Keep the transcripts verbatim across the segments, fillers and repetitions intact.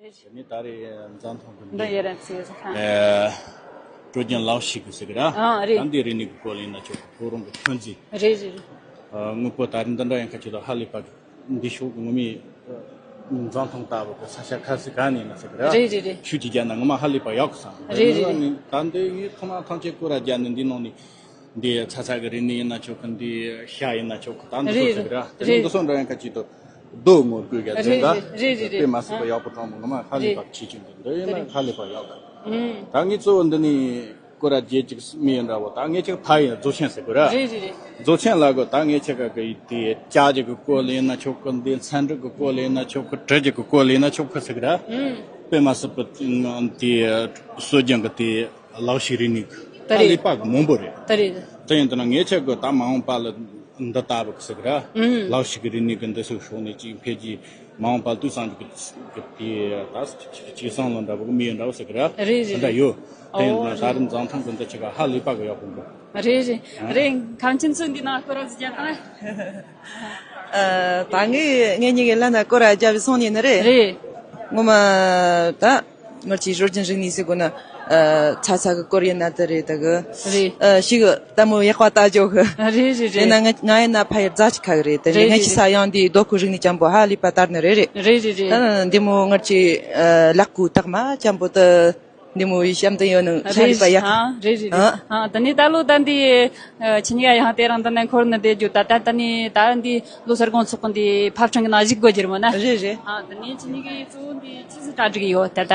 དེ་ནས་ད་རེས་འཛམ་ཐང་གི་འདི་འདི་ཡི་ར་ཚིག་ཟ་ཁང་། ཨ། སྲོལ་རྒྱུན་ལའོ་ཤི་གི་ཟེར་གི་ར། ཨ་རེད། ད་འདི་རིག་གནས་ཀྱི་སྐོར་ལ་ཡིན་ན་ཆོག་གི། ཕོ་བྲང་གི་ཐོན་རྫས། རེད་རེད་རེད། ཨ། དངོས་པོ་ད་རེས་འདི་འདྲ་ཡང་ཁ་ཆེ་དང་ཧ་ལས་པ་གི། འདི་ཕྱོགས་ཀྱི་ངོ་མའི་འཛམ་ཐང་ལྟ་བུ་གི་ས་ཆ་ཁ་སི་ག་ནས་ཡིན་ན་ཟེར་གི་ར། རེད་རེད་རེད། ཤུགས་ཀྱིས་བརྒྱབ་ན་ངོ་མ་ཧ་ལས་པ་ཡག་གི་བསམ། རེད་རེད་རེད། ད་འདི་ངས་ཐོག་མ་ཐམས་ཅད་སྐོར་ར་བརྒྱབ་ནས་འདི་ནང་ནས། འདི་ཚ་ཚ་གི་རིག་གནས་ཡིན་ན་ཆོག་གི། འདི་ཤ་ཡིན་ན་ཆོག་གི། ད་འདི་ཚོ་རེད་ཟེར་གི་ར། དེ་རེད། ནི་འདི་ཚོ་འདྲ་ཡང་ཁ་ཅིག་ཏུ་རྡོ་ངོ་བཀོད་ག་རེད་ཟེར་ད། རེད་རེད་རེད། དཔེ་མ་སྲིད་པ་ཡག་པོ་བྲིས་མོ། ངོ་མ་ཧ་ལས་པ་ཆེ་ཆུང་གི། འདི་ཡིན་ན་ཧ་ལས་པ་ཡག་གི། ཨུམ། ད་ངས་གཙོ་བོ་འདི་ནས་སྐོར་ར་རྒྱས་ཅིག་མི་ཡིན་འདྲ་བོ། ད་ངས་ཅིག་ཕ་ཡིན་རྫོགས་ཆེན་ཟེར་གི་ར། རེད་རེད་རེད། རྫོགས་ཆེན་ལ་གོ། ད་ངས་ཆ་ག་གི་དེ་ལྕགས་ཀྱི་གི་སྐོར་ལ་ཡིན་ན་ཆོག་གི། འདི་ཚན་རིག་གི་སྐོར་ལ་ཡིན་ན་ཆོག་གི། གྲི་གི་གི་སྐོར་ལ་ཡིན་ན་ཆོག་གི་ཟེར་གི་ར། ཨུམ། དཔེ་མ་སྲིད་པ་དེ་སྲོལ་རྒྱུན་གི་དེ། ལའོ་ཤི་རིག་གནས་ཀྱི་ད་རེད། ཧ་ལས་པ་གི་མང་པོ་རེད། ད་རེད། དེ་ཡིན་དུས་ན་ངས་ཆ་གི་ད་མ་འོངས་པ་ལ་འདི་ལྟ་བུ་གི་ཟེར་གི་ར། ཨུམ། ལའོ་ཤི་གི་རིག་གནས་ཀྱི་འདི་ཚོའི་ཕྱོགས་ནས་ཅིག་འཕེལ་རྒྱས་མ་འོངས་པ་དུས་སང་གི་གི་དེ་ད་ཅིག་སང་ལོ་འདྲ་བོ་གི་མི་ཡོད་འདྲ་བོ་ཟེར་གི་ར། རེད་རེད། འདི་འདྲ་ཡོད། དེ་ཡིན་དུས་ན་ད་རེས་འཛམ་ཐང་གི་འདི་ཆ་ག་ཧ་ལས་པ་གི་ཡག་པོ་འདུག། རེད་རེད་རེད། ཁམས་ཆེན་ཚོ་འདི་ན་སྐོར་ར་ཟིག་རྒྱག་དང་། ཨ། ད་ངས་ངེད་གཉིས་ཀྱི་ལ་ན་སྐོར་ར་རྒྱབ་སོང་ནས་ནི་རེད། རེད། ངོ་མ་ད། ངར་ཆེ་སྲོལ་རྒྱུན་རིག་གནས་ཟེར་དགོས་ན། ཨ། ཚ་ཚ་གི་སྐོར་ཡིན་ན་དེ་རེད་ད་གི། རེད། ཨ། ཤི་གི་ལྟད་མོ་ཡག་པ་ལྟ་རྒྱུ་གི། རེད་རེད་རེད། ཡིན་ན་ང་ང་ཡིན་ན་ཕ་ཡུལ་རྫ་ཆུ་ཁ་གི་རེད། དེ་རེད་ནས་ངས་ཤི་ས་ཡང་འདི་རྡོ་ཁུ་རིག་གནས་ཅན་པོ་ཧ་ལས་པ་དར་ནི་རེད་རེད། རེད་རེད་རེད། ད་འདི་མོ་ངར་ཆེ། ཨ། ལག་ཁུ་དག་མ་ཅན་པོ་དེ་འདི་མོ་ཡི་བཤམས་དེ་ཡོད་ནི་ཧ་ལས་པ་ཡག། ཨ། རེད་རེད་རེད། ཨ། ད་ནི་ད་ལོ་ད་འདི། ཨ། ཁྱེད་གཉིས་ཡང་དེ་རིང་འདི་ནས་འཁོར་ནི་བསྡད་རྒྱུ། ད་ད་ད་ནི་ད་འདི་ལོ་གསར་དགོང་ཚོགས་ཀྱི་འདི་ཕབ་ཁྲང་གི་ནང་ཞུགས་དགོས་རྒྱུ་རེད་མོ་ན། རེད་རེད། ཨ། ད་ནི་ཁྱེད་གཉིས་ཀྱིས་གཙོ་བོ་འདི་ཅི་ཟིག་གྲ་སྒྲིག་ཡོད་ད་ད།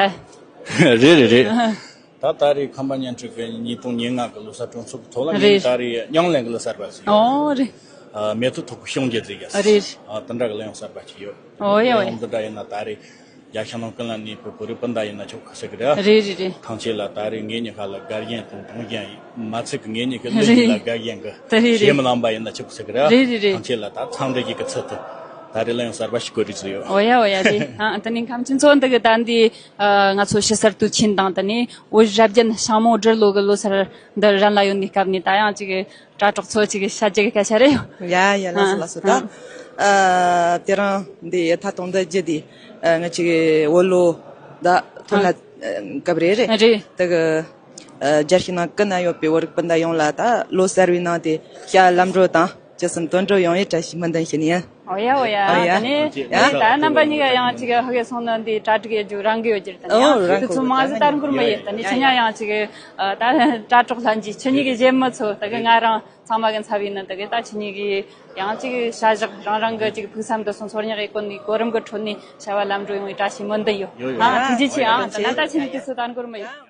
རེད་རེད་རེད། ད་ད་རེས་ཁམས་པ་བརྙན་འཕྲིན་གྱི་ཉིས་སྟོང་ཉེར་ལྔ་གི་ལོ་གསར་སྤྲོ་ཚོགས་ཀྱི་ཐོག་ལ། རེད། ངས་ད་རེས་ཉང་ལན་གྱི་ལོ་གསར་པ་ཟིག་ཡོད། ཨོ་རེད། ཨ། མེ་ཏོག་ཐོག་གི་ཤོང་རྒྱུ་ཟིག་ཡ། རེད། ཨ། དེ་འདྲ་གི་གླུ་དབྱངས་གསར་པ་ཅིག་ཡོད། ཨོ་ཡ་ཨོ་ཡ། གླུ་དབྱངས་འདི་འདྲ་ཡིན་ན་ད་རེས། རྒྱ་ཤ་ནང་ཀུན་ལ་གནས་པའི་བོད་རིགས་སྤུན་ཟླ་ཡིན་ན་ཆོག་གི་ཟེར་གི་ར། རེད་རེད་རེད། ཐང་ཆད་ལ་ད་རེས་ངེད་གཉིས་ཁ་ལ་དགའ་ཞེན་དང་གདུང་ཞེན་མ་ཚད་གི། ངེད་གཉིས་ཀྱི་གླུ་རེད། གཉིས་ལ་དགའ་ཞེན་གི། ད་རེད་རེད། ཞེ་མི་ལངས་པ་ཡིན་ན་ཆོག་གི་ཟེར་གི་ར། རེད་རེད་རེད། ཐང་ཆད་ལ་ད་འཚམས་འདྲི་ཞིག་གི་ཚུལ་དུ་ད་རེས་གླུ་དབྱངས་གསར་པ་ཞིག་བཀོད་སྒྲིག་བཟོས་ཡོད། ཨོ་ཡ་ཨོ་ཡ་རེད། ཨ། དེ་ནས་ཁམས་ཆེན་ཚོ་འདི་གི་ད་འདི། ཨ། ང་ཚོ་ཕྱི་གསར་དུས་ཆེན་དང་དེ་ནས་བོད་རབ་རྒྱན་ཞང་མོ་སྦྲུལ་ལོ་གི་ལོ་གསར་འདི་རན་ལ་ཡོད་ནི་སྐབས་ནས་ད་ཡང་ཅིག་དྲ་གྲོགས་ཚོ་ཅིག་གི་ཤ་རྒྱགས་གི་སྐད་ཆ་རེད་ཡོ། ཡ་ཡ། ལགས་སོ། ཨ། ལགས་སོ། ད། ཨ། ཨ། དེ་རིང་འདི་ཡ་ཐ་དང་འདི་རྒྱུ་དེ། ཨ། ང་ཅིག་བོད་ལོ་ད་ཐོན་ལ། ཨ། སྐབས་རེད་རེད། རེད། དེ་གི། ཨ། རྒྱལ་སྤྱི་ནང་ཀུན་ན་ཡོད་པའི་བོད་རིགས་སྤུན་ཟླ་ཡོངས་ལ་ད་ལོ་གསར་བའི་ནང་དེ་ཤ་ལམ་འགྲོ་དང་ཅི་གསུམ་དོན་འགྲུབ་ཡོང་བའི་བཀྲ་ཤིས་སྨོན་འདུན་ཞུ་ནི་ཡིན། ཨོ་ཡ་ཨོ་ཡ། ཨོ་ཡ། ད་ནི་ཨོ་ཡ། ད་རྣམ་པ་གཉིས་ཀ་ཡང་ཅིག་ཧ་གེ་སོང་ན་འདི་གྲ་སྒྲིག་ཡེད་རྒྱུ་རང་གི་ཡོད་རྒྱུ་རེད། ད་ནི་ཨོ། ཡང་རང་དེ་ཚོ་མང་ཟིག་ལྟ་དགོས་མ་ཡིན། ད་ནི་ཁྱེད་ཉ་ཡང་ཅིག་ད་དྲ་གྲོགས་ལྷན་རྒྱས་ཁྱེད་གཉིས་ཀྱི་རྗེས་མི་ཚོ་ད་གི་ང་རང་ཚང་མ་གི་འཚབ་ཡིན་ན་ད་གི་ད་ཁྱེད་གཉིས་ཀྱི་ཡང་ཅིག་བྱ་བཞག་རང་རང་གི་ཅིག་ཕུགས་བསམ་དུ་སོང་ཚོར་ཉག་གི་སྐོར་ནས་གོ་རིམ་གི་ཁྲོད་ནས་བྱ་བ་ལམ་འགྲོ་ཡོང་བའི་བཀྲ་ཤིས་སྨོན་འདུན་ཡོད། ཡོད་ཡོད། ཨ། ཐུགས་རྗེ་ཆེ། ཨ། ད་ན་ད་ཁྱེད་གཉིས་ཀྱི་ཚོ་ད་འགོར་མི་ཡོད།